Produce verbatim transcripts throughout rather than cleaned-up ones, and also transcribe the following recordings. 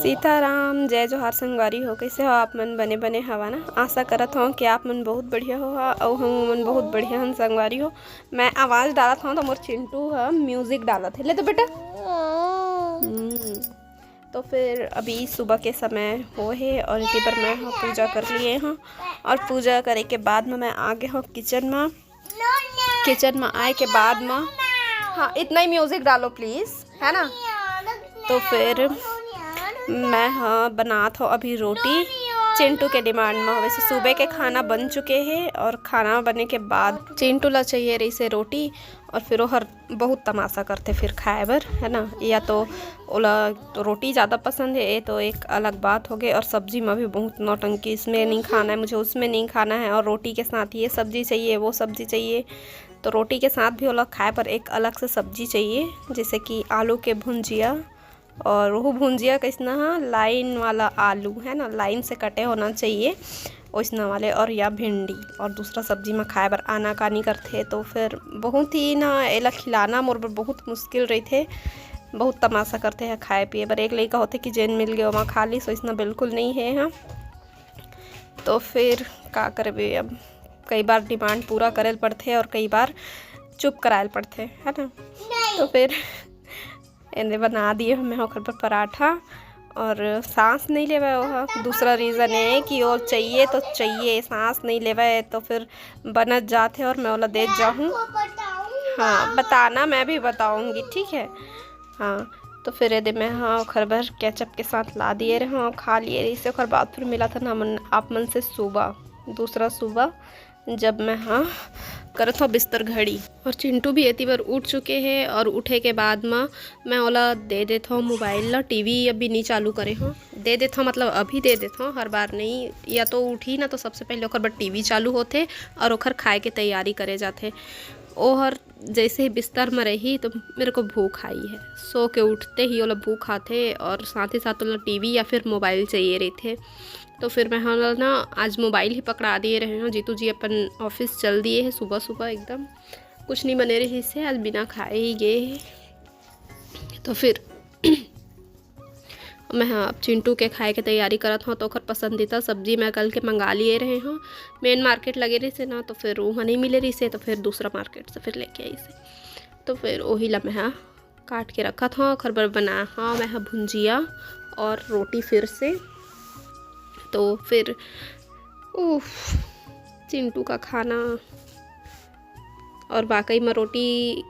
सीताराम, जय जोहार संगवारी हो, कइसे हो आप मन? बने बने हवा ना? आशा करत हव कि आप मन बहुत बढ़िया हो हा, अउ हम मन बहुत बढ़िया हन संगवारी हो। मैं आवाज़ डालत हव तो मोर चिंटू ह म्यूजिक डालत हे। ले तो बेटा। हम्म, तो फिर अभी सुबह के समय हो हे और इसी पर मैं ह पूजा कर लिए हव और पूजा करे के बाद में मैं आ गे हव किचन में। किचन में आए के बाद में, हाँ, इतना ही म्यूजिक डालो प्लीज, है ना? तो फिर मैं ह बनात हव अभी रोटी चिंटू के डिमांड में। वैसे सुबह के खाना बन चुके हे और खाना बने के बाद चिंटू ला चाहिए रहिसे रोटी और फिर ओहर बहुत तमाशा करथे फिर खाए बर, है ना? या तो ओला तो रोटी ज़्यादा पसंद हे, ये तो एक अलग बात हो गई। और सब्जी में भी बहुत नौटंकी, इसमें नहीं खाना है मुझे, उसमें नहीं खाना है, और रोटी के साथ ये सब्जी चाहिए, वो सब्जी चाहिए। तो रोटी के साथ भी ओला खाए बर एक अलग से सब्जी चाहिए, जैसे कि आलू के भुंजिया। और वो भुंजिया कैसना है, लाइन वाला आलू है ना, लाइन से कटे होना चाहिए वैसना वाले, और या भिंडी, और दूसरा सब्जी में खाए बर आनाकानी करथे। तो फिर बहुत ही ना एला खिलाना मोर बर बहुत मुश्किल रहिथे। बहुत तमाशा करथे ह खाए पिए बर। एक लइका होथे कि जेन मिल गए ओमा खा ली, वैसना बिल्कुल नहीं है। हाँ, तो फिर का करबे, अब कई बार डिमांड पूरा करे ल पड़थे और कई बार चुप कराए ल पड़थे, है ना? तो फिर एने बना दिए हमें ओकर पर पराठा, और सांस नहीं लेवे ओह। दूसरा रीज़न ये कि वो चाहिए तो चाहिए, सांस नहीं लेवे तो फिर बनत जात है और मैं ओला देत जाहूँ। हाँ, बताना, मैं भी बताऊँगी, ठीक है? हाँ, तो फिर एदे मैं, हाँ, ओखर बर केचप के साथ ला दिए रहे, हाँ, खा लिए रहिसे। ओखर बाद फिर मिला था ना मन, आप मन से सुबह, दूसरा सुबह, जब मैं, हाँ, करत हव बिस्तर घड़ी। और चिंटू भी एती बर उठ चुके हे और उठे के बाद म मैं ओला दे देत हव मोबाइल ला। टीवी अभी नहीं चालू करे हव, दे देत हव, मतलब अभी दे देत हव, हर बार नहीं। या तो उठी ना तो सबसे पहले ओकर बर टीवी चालू होथे और ओखर खाए के तैयारी करे जाथे। ओहर जैसे ही बिस्तर में रही तो मेरे को भूख आई है। सो के उठते ही ओला भूख आथे और साथ ही साथ ओला टीवी या फिर मोबाइल चाहिए रहिथे। तो फिर मैं ह ना आज मोबाइल ही पकड़ा दिए रहे हव। जीतू जी अपन ऑफिस चल दिए हे सुबह सुबह, एकदम कुछ नहीं बने रहिसे, आज बिना खाए ही गए हे। तो फिर मैं ह अब चिंटू के खाए के तैयारी करत हव, तो ओकर पसंदीदा सब्जी मैं कल के मंगा लिए रहे हव। मेन मार्केट लगे रहिसे ना, तो फिर वहाँ नहीं मिले रहिसे, तो फिर दूसरा मार्केट से फिर लेके आइसे। तो फिर वही ला मैं ह काट के रखत हव, ओकर बर बना हव मैं ह भुंजिया और रोटी फिर से। तो फिर उफ, चिंटू का खाना। और वाकई में रोटी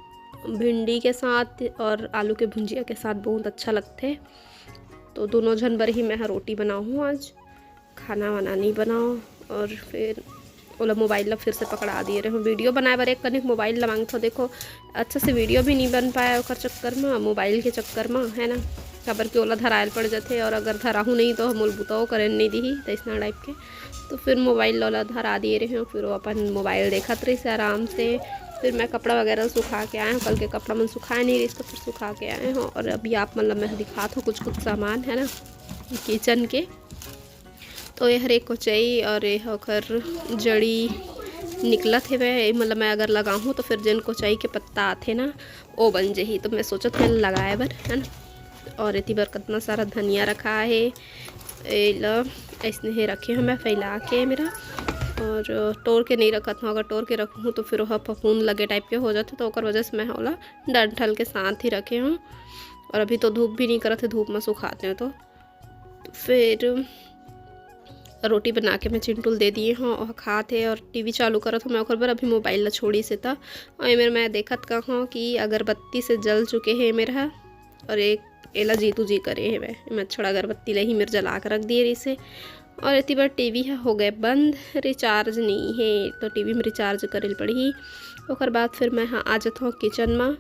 भिंडी के साथ और आलू के भुंजिया के साथ बहुत अच्छा लगथे। तो दोनों झन बर ही मैं ह रोटी बनाहूँ आज, खाना वाना नहीं बनाओ। और फिर ओला मोबाइल ला फिर से पकड़ा दिए रहे हव। वीडियो बनाए बर एक कनिक मोबाइल ला मांगथव। देखो, अच्छा से वीडियो भी नहीं बन पाए ओकर चक्कर में, मोबाइल के चक्कर में, है ना? काबर कि ओला धरायल पड़ जाथे और अगर धराहूँ नहीं तो मोला बुताओ करे नहीं दिही, तो इसना टाइप के। तो फिर मोबाइल ला ओला धरा दिए रहे हव, फिर वो अपन मोबाइल देखत रहिसे आराम से। फिर मैं कपड़ा वगैरह सुखा के आए हव, कल के कपड़ा मन सुखाए नहीं रहिस, तो फिर सुखा के आए हव। और अभी आप मन ला मैं दिखात हव कुछ कुछ सामान, है ना, किचन के। तो ये हरे कोचई और ये ओकर जड़ी निकलत हेवय। ये मतलब मैं अगर लगाहूँ तो फिर जेन कोचई के पत्ता आथे ना, ओ बन जही। तो मैं सोचत हव लगाए बर, है ना। और एती बर कतना सारा धनिया रखा हे, एला अइसने हे रखे हव मैं फैला के मेरा। और टोर के नहीं रखत हव, अगर टोर के रखहूँ तो फिर ओह फफूंद लगे टाइप के हो जाथे, तो ओकर वजह से मैं ओला डंठल के साथ ही रखे हव। और अभी तो धूप भी नहीं करत हे, धूप में सुखाते हैं तो फिर रोटी बना के मैं चिंटू ल दे दिए हव, ओह खात हे और टीवी चालू करत हव। मैं ओकर बर अभी मोबाइल ला छोड़िस हे त, और एमेर मैं देखत का हव कि अगरबत्ती से जल चुके हे एमेर ह, और एक एला जीतू जी करे हेवय। मच्छर अगरबत्ती ला ही मेर जला के रख दिए रहिसे। और एती बर टीवी ह हो गए बंद, रिचार्ज नहीं हे, तो टीवी में रिचार्ज करे ल पड़ही। ओकर बाद फिर मैं ह आ जथव किचन म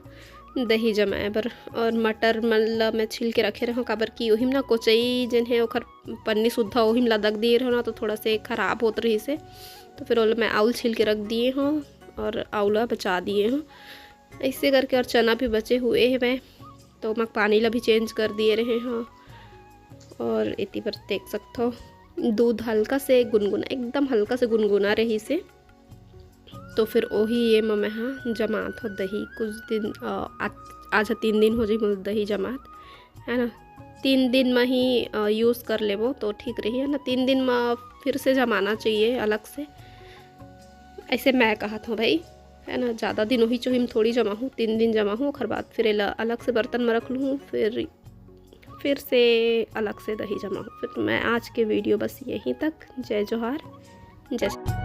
दही जमाए बर। और मटर मन ल मैं छील के रखे रहव, काबर कि ओहिम ना कोचई जेन हे ओखर पन्नी सुद्धा ओहिम लदक दिए रहव ना, तो थोड़ा से खराब होत रहिसे। तो फिर ओला मैं आउल छील के रख दिए हव और आउला बचा दिए हव। ऐसे करके और चना भी बचे हुए हेवय, तो मैं पानी ला भी चेंज कर दिए रहे हव। और एती बर देख सकथव, दूध हल्का से गुनगुना, एकदम हल्का से गुनगुना रहिसे। तो फिर ओही ये म मैं ह जमात हव दही। कुछ दिन, अ, आज, आज ह तीन दिन हो जाही मोला दही जमात, है ना। तीन दिन म ही यूज़ कर लेबो तो ठीक रही, है ना। तीन दिन म फिर से जमाना चाहिए अलग से, ऐसे मैं कहत हूँ भाई, है ना। ज़्यादा दिन वही चोहिम थोड़ी जमाहूँ, तीन दिन जमाहूँ, ओखर बाद फिर एला अलग से बर्तन में रख लूँ, फिर फिर से अलग से दही जमाहूँ। फिर मैं आज के वीडियो बस यहीं तक। जय जोहार, जय